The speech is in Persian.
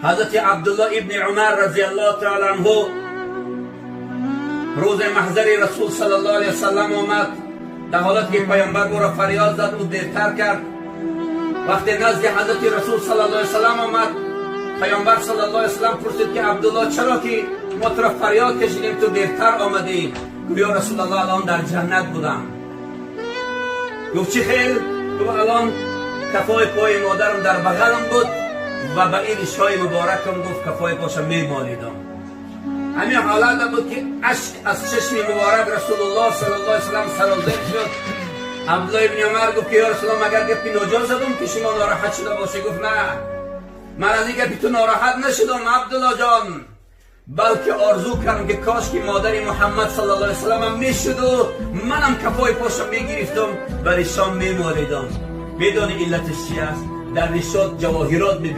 حضرت عبدالله ابن عمر رضی الله تعالی عنه روز محضر رسول صلی الله علیه وسلم آمد. در حالت که پیامبر او را فریاد زد، او دیرتر کرد. وقتی نزد حضرت رسول صلی الله علیه وسلم آمد، پیامبر صلی الله علیه وسلم پرسید که عبدالله، چرا که ما تو را فریاد کشیدیم، تو دیرتر آمدی؟ گفت: یا رسول الله، الان در جنت بودم. گفت: چی خیل؟ گفت: الان کفای پای مادرم در بغلم بود و به این ریشای مبارکم، گفت، کفای پاشم میمالیدم. همین حالت بود که اشک از چشم مبارک رسول الله صلی الله علیه وسلم سرازیر شد. عبدالله ابن عمر گفت که یا رسول الله، مگر گپی ناجا زدم که شما ناراحت شده باشی؟ گفت: نه، من از این گپی تو ناراحت نشدم عبدالله جان، بلکه آرزو کردم که کاش که مادر محمد صلی الله علیه وسلم هم میشد و منم کفای پاشم میگرفتم و ریشام میمالیدم. میدانی علتش چی است؟ در ریشات جواهرات.